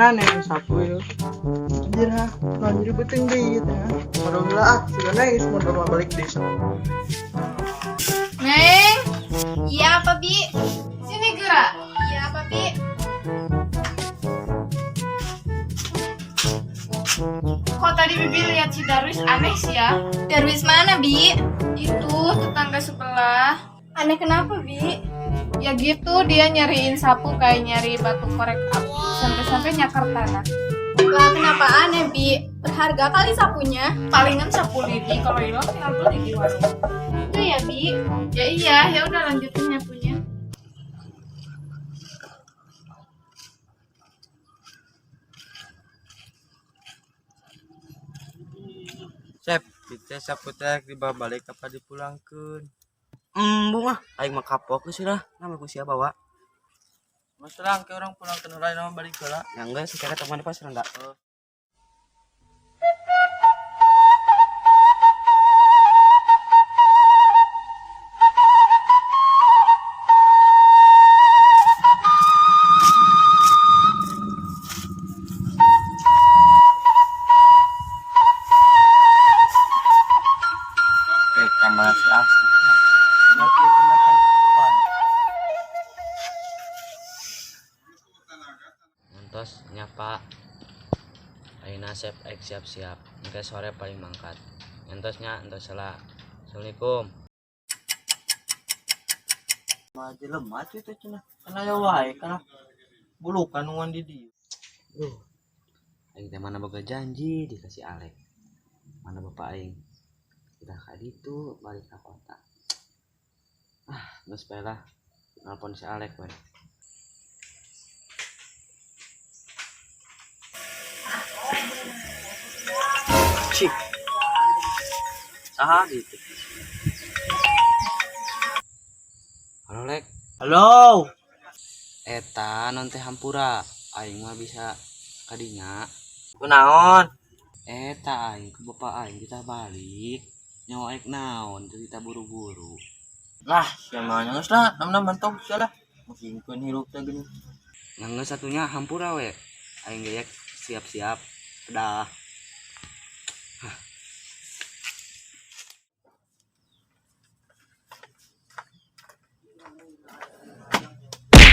Mana nih sapu ya? Anjir ha, nah jadi beuteung deui ieu teh. Modal heula ah, sigana geus modal mah balik deui sok. Neng, Iya apa, Bi? Sini gerak. Iya apa, Bi? Kok tadi Bibi lihat si Darwis aneh sih ya? Darwis mana, Bi? Itu tetangga sebelah. Aneh kenapa, Bi? Ya gitu, dia nyariin sapu kayak nyari batu korek api sampai-sampai nyakar tanah. Lah kenapa aneh, Bi? Berharga kali sapunya. Palingan sapu lidi, kalau hilang tinggal beli di warung. Itu ya, Bi. Ya iya, ya udah lanjutin nyapunya. Sep, kita sapu teh dibawa balik apa dipulangkeun? Embung ah, aing mah kapok geus lah. Nama ku sia bawa. Mas terang ke orang pulang ke lain nama balik heula. Ya enggak secara teman pas rendah. Eh, kamar si Asep. Ya, kita makan. Ngantos nyapa. Ayeuna Asep aik siap-siap. Engke sore paling mangkat. Ngantosnya entos salah. Assalamualaikum. Mah jelema tuh teh cenah. Kan aya wae kana bulukan nungan di dieu. Duh. Aing teh mana boga janji dikasih Alek. Mana bapak aing? Kita ka ditu balik ka kota. Ah, geus bae lah. Nelpon si Alek we. Cik. Saha gitu. Halo Lek. Halo. Eta non teh hampura. Aing mah bisa kadinya. Kunaon? Eta aing ke bapak aing kita balik. Nyawa aing naon teu kita buru-buru. Lah, sia mah geus lah, nam-nam mentok sia lah. Musingkeun hirup teh geuning. Nggak satunya hampura we. Aing gayek siap-siap. Dah.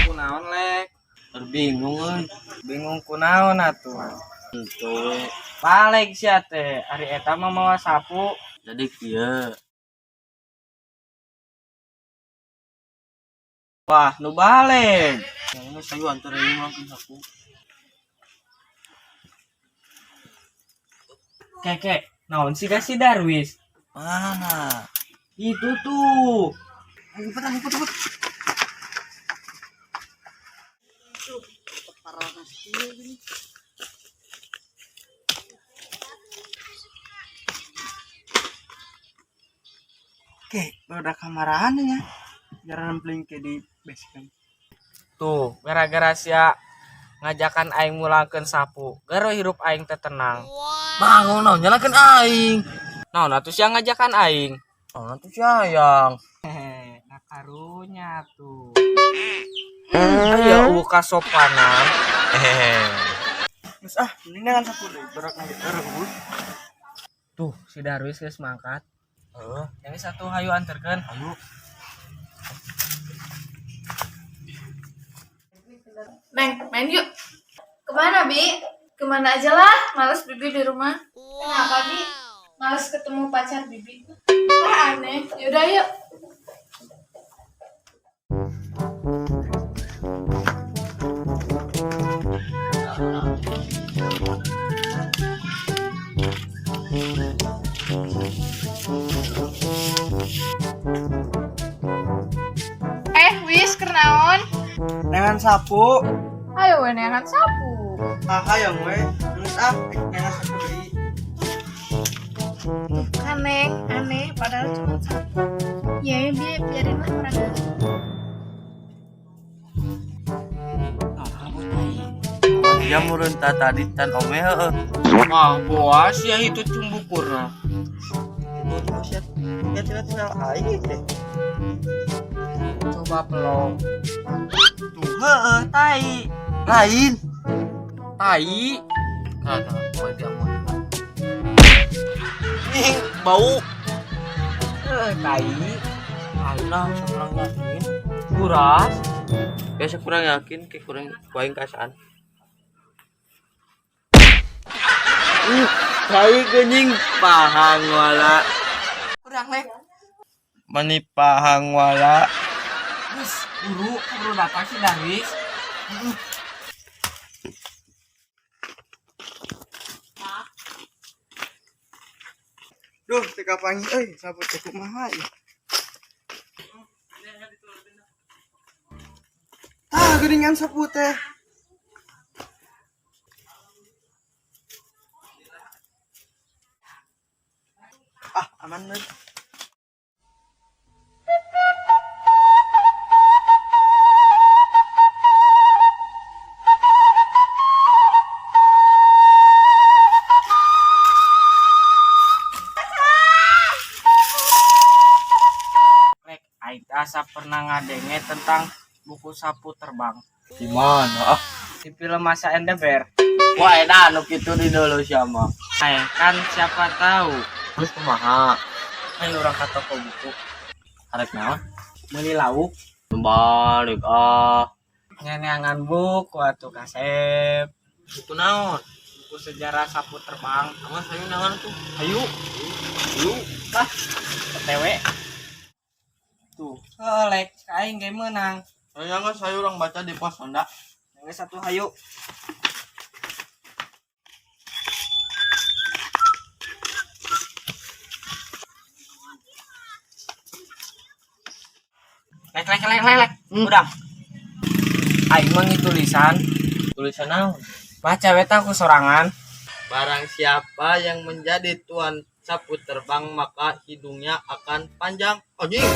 Kunaon Lek? Bingung euy. Bingung kunaon atuh. Henteu we. Balik sia teh, ari eta mah mawa sapu. Jadi kieu. Wah, nu balik. Yang ini sayu antara ini mulangkeun sapu. Keke, naon sih si Darwis? Mana? Itu tuh. Ayo cepet, ayo cepet, cepet. Oke, udah kamarahan ya. Jaran bling ke di base camp. Tuh, gara-gara sia ngajakan aing mulangkeun sapu. Garo hirup aing teh tenang. Bangun naon nyalakeun aing. Naon atuh sia ngajakan aing? Naon atuh sia hayang. Hehe, nah karunya tuh. Aya eueuh kasopanan. Hehehe. Geus ah, mending dengan sapu deui, berak nanti berak bulu. Tuh, si Darwis geus mangkat. Heeh, Yang satu hayu anterkeun. ayo. Neng, main yuk. Kemana, Bi? Kemana aja lah, males Bibi di rumah. Kenapa, Bi? Males ketemu pacar Bibi. Wah, aneh. Yaudah yuk. Wis kenaon? Nengan sapu. Ayo we neangan sapu. Ah, hayang we. Geus ah, nengan sapu deui. Tuh kan Neng, aneh padahal cuma sapu. Ya, Bi, biarinlah orang. Dia murun tadi tan ome heueuh. Ah, boas ya itu cumbukurna. Tuh, sia. Ya tidak aing teh. Coba pelong. Tuh, heeh, tai. Lain. Tai. Kagak, poe dia mah. Ih, bau. Eh, tai. Aina kurang yakin. Buras. Biasa kurang yakin ke kurang ku aing kasaan. Tai geuning pahang wala. Kurang lek. Mani pahang wala. Geus, buru, keburu datang si Darwis. Duh, teu kapanggih euy, sapu teh kumaha ieu. Tah, geuningan sapu teh. Ah, aman euy. Lek, aing teh asa pernah ngadenge tentang buku sapu terbang. Di mana ah? Di film Masha and the Bear. Wah, edan nu kitu di dulu siapa? Aing kan siapa tahu. Terus kumaha? Ayo urang ka toko buku. Arek naon? Meuli lauk, Balik ah. ngeneangan buku atuh kasep. Buku naon? Buku sejarah sapu terbang. Aman hayu naon tuh? Ayo, Ayo. lah, OTW. Tuh, lek, aing ge meunang. Saya nggak saya orang baca di pos ronda. Geus satu hayu. Lek lek lek lek lek. Udah. Aing mah tulisan. Tulisan naon? Baca we tah ku sorangan. Barang siapa yang menjadi tuan sapu terbang maka hidungnya akan panjang. Anjing.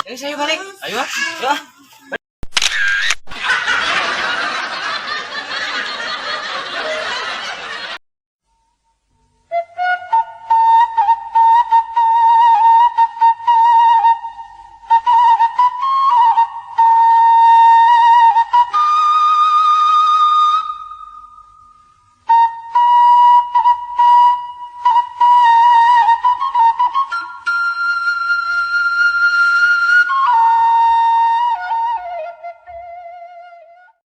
Ayo saya balik. Ayo ah. Ya.